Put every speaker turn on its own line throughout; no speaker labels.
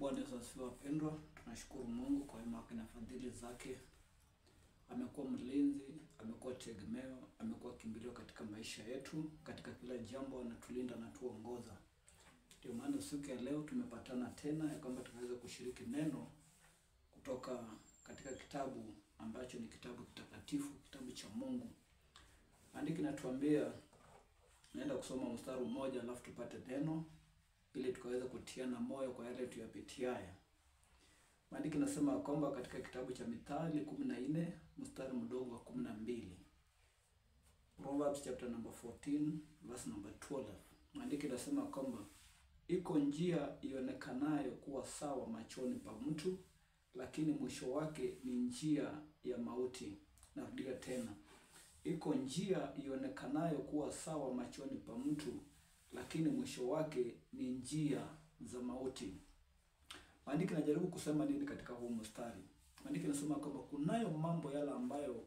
Bwana Yesu asifiwe wapendwa. Tunashukuru Mungu kwa wema wake na fadhili zake. Amekuwa mlinzi, amekuwa tegemeo, amekuwa kimbilio katika maisha yetu, katika kila jambo anatulinda na tuongoza. Ndio maana siku ya leo tumepatana tena ya kwamba tunaweza kushiriki neno kutoka katika kitabu ambacho ni kitabu kitakatifu, kitabu cha Mungu. Maandiko inatuambia, naenda kusoma mstari mmoja alafu tupate neno ili tukaweza kutiana moyo kwa yale tuyapitiayo. Maandiko inasema kwamba katika kitabu cha Mithali 14 mstari mdogo wa 12. Proverbs chapter number 14 verse number 12. Maandiko inasema kwamba iko njia ionekanayo kuwa sawa machoni pa mtu, lakini mwisho wake ni njia ya mauti. Narudia tena. Iko njia ionekanayo kuwa sawa machoni pa mtu, lakini mwisho wake ni njia za mauti. Maandiko yanajaribu kusema nini katika huu mstari? Maandiko yanasema kwamba kunayo mambo yale ambayo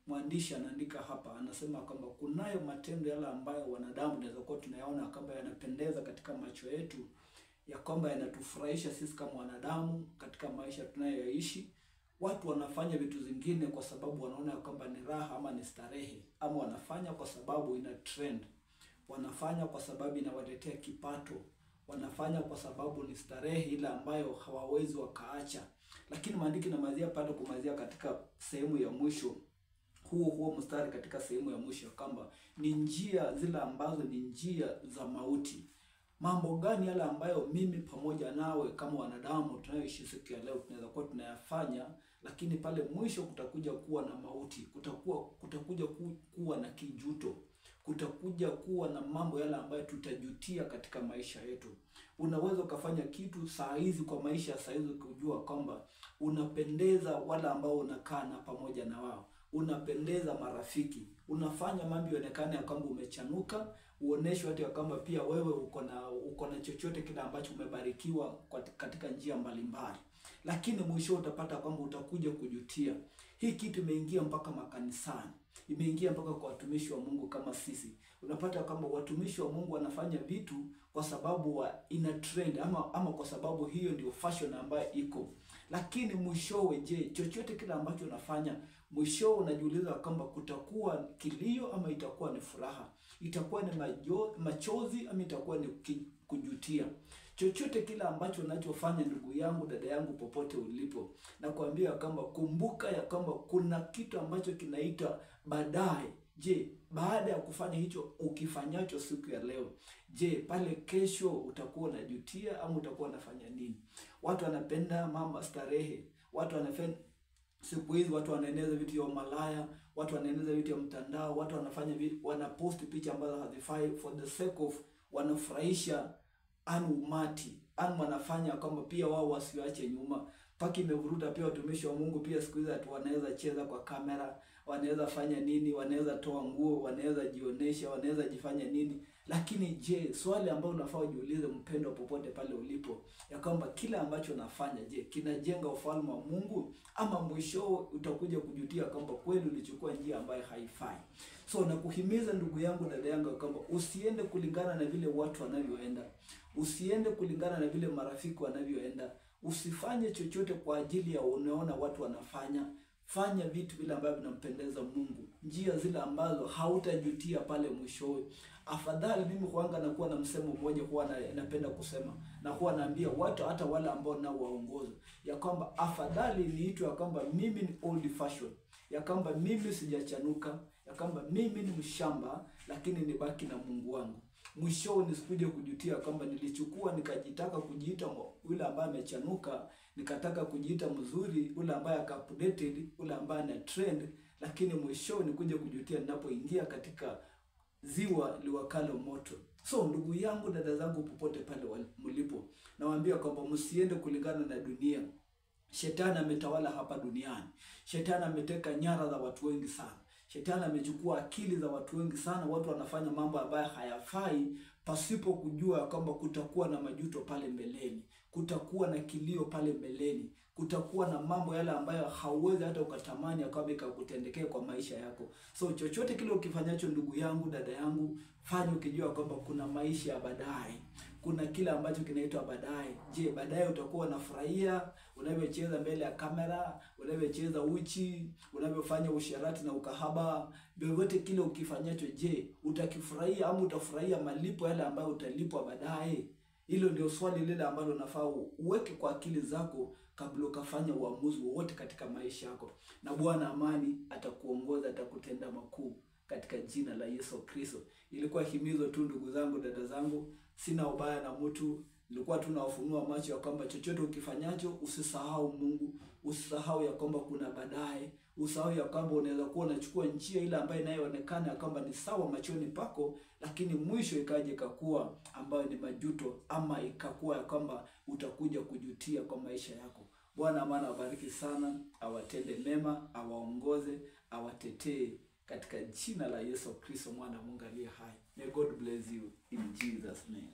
mwandishi anaandika hapa, anasema kwamba kunayo matendo yale ambayo wanadamu tunaweza kuwa tunayaona kwamba yanapendeza katika macho yetu, ya kwamba yanatufurahisha sisi kama wanadamu katika maisha tunayoishi. Watu wanafanya vitu zingine kwa sababu wanaona kwamba ni raha ama ni starehe, ama wanafanya kwa sababu ina trend, wanafanya kwa sababu inawaletea kipato, wanafanya kwa sababu ni starehe ile ambayo hawawezi wakaacha. Lakini maandiko yanamalizia pale kumalizia katika sehemu ya mwisho, huo mstari katika sehemu ya mwisho kwamba ni njia zile ambazo ni njia za mauti. Mambo gani yale ambayo mimi pamoja nawe kama wanadamu tunayoishi siku ya leo tunaweza kuwa tunayafanya, lakini pale mwisho kutakuja kuwa na mauti, kutakuja kuwa na kijuto, kutakuja kuwa na mambo yale ambayo tutajutia katika maisha yetu. Unaweza ukafanya kitu saa hizi kwa maisha saa hizi ukijua kwamba unapendeza wale ambao unakaa na pamoja na wao, unapendeza marafiki, unafanya mambo yaonekane ya kwamba umechanuka, uoneshe watu ya kwamba pia wewe uko na chochote kile ambacho umebarikiwa katika njia mbalimbali. Lakini mwisho utapata kwamba utakuja kujutia. Hii kitu imeingia mpaka makanisani, imeingia mpaka kwa watumishi wa Mungu kama sisi. Unapata kwamba watumishi wa Mungu wanafanya vitu kwa sababu ina trend ama kwa sababu hiyo ndio fashion ambayo iko. Lakini mwishowe, je, chochote kile ambacho unafanya mwishowe unajiuliza kwamba kutakuwa kilio ama itakuwa ni furaha, itakuwa ni machozi ama itakuwa ni kujutia. Chochote kile ambacho unachofanya, ndugu yangu, dada yangu, popote ulipo, nakwambia kwamba kumbuka ya kwamba kuna kitu ambacho kinaitwa baadaye. Je, baada ya kufanya hicho ukifanyacho siku ya leo, je, pale kesho utakuwa unajutia ama utakuwa unafanya nini? Watu wanapenda mambo starehe, watu wanapenda siku hizi, watu wanaeneza vitu ya malaya, watu wanaeneza vitu ya mtandao, watu wanafanya wanapost picha ambazo hazifai for the sake of wanafurahisha umati, wanafanya kwamba pia wao wasiache nyuma. Paki imevuruta pia watumishi wa Mungu pia siku hizi wanaweza cheza kwa kamera, wanaweza fanya nini, wanaweza toa nguo, wanaweza jionesha, wanaweza jifanya nini. Lakini je, swali ambalo unafaa ujiulize mpendwa, popote pale ulipo, ya kwamba kila ambacho unafanya, je, kinajenga ufalme wa Mungu ama mwisho utakuja kujutia kwamba kweli ulichukua njia ambayo haifai? So nakuhimiza ndugu yangu, dada yangu, kwamba usiende kulingana na vile watu wanavyoenda, usiende kulingana na vile marafiki wanavyoenda, usifanye chochote kwa ajili ya unaona watu wanafanya. Fanya vitu vile ambavyo vinampendeza Mungu, njia zile ambazo hautajutia pale mwishowe. Afadhali mimi huanga nakuwa na msemo mmoja huwa napenda kusema, na huwa naambia watu hata wale ambao nao waongoza, ya kwamba afadhali niitwe ya kwamba mimi ni old fashion, ya kwamba mimi sijachanuka, ya kwamba mimi ni mshamba, lakini nibaki na Mungu wangu. Mwishowe nisikuje kujutia kwamba nilichukua nikajitaka kujiita yule ambaye amechanuka, nikataka kujiita mzuri, yule ambaye aka-updated, yule ambaye ana trend, lakini mwishowe nikuje kujutia ninapoingia katika ziwa liwakalo moto. So ndugu yangu, dada zangu, popote pale mlipo, nawaambia kwamba msiende kulingana na dunia. Shetani ametawala hapa duniani. Shetani ameteka nyara za watu wengi sana. Shetani amechukua akili za watu wengi sana. Watu wanafanya mambo ambayo hayafai pasipo kujua kwamba kutakuwa na majuto pale mbeleni, kutakuwa na kilio pale mbeleni, kutakuwa na mambo yale ambayo hauwezi hata ukatamani kwamba ikakutendekea kwa maisha yako. So chochote kile ukifanyacho, ndugu yangu, dada yangu, fanya ukijua kwamba kuna maisha ya baadaye. Kuna kile ambacho kinaitwa baadaye. Je, baadaye utakuwa unafurahia unavyocheza mbele ya kamera, unavyocheza uchi, unavyofanya usherati na ukahaba, vyovyote kile ukifanyacho, je, utakifurahia ama utafurahia malipo yale ambayo utalipwa baadaye? Hilo ndio swali lile ambalo unafaa uweke kwa akili zako kabla ukafanya uamuzi wowote katika maisha yako. Na Bwana amani atakuongoza, atakutenda makuu katika jina la Yesu Kristo. Ilikuwa himizo tu, ndugu zangu, dada zangu, sina ubaya na mtu. Nilikuwa tu nawafunua macho ya kwamba chochote ukifanyacho usisahau Mungu, usisahau ya kwamba kuna baadaye, usahau ya kwamba unaweza kuwa unachukua njia ile ambayo inayoonekana ya kwamba ni sawa machoni pako, lakini mwisho ikaje ikakuwa ambayo ni majuto, ama ikakuwa ya kwamba utakuja kujutia kwa maisha yako. Bwana amani awabariki sana, awatende mema, awaongoze, awatetee katika jina la Yesu Kristo mwana wa Mungu aliye hai. May God bless you in Jesus name.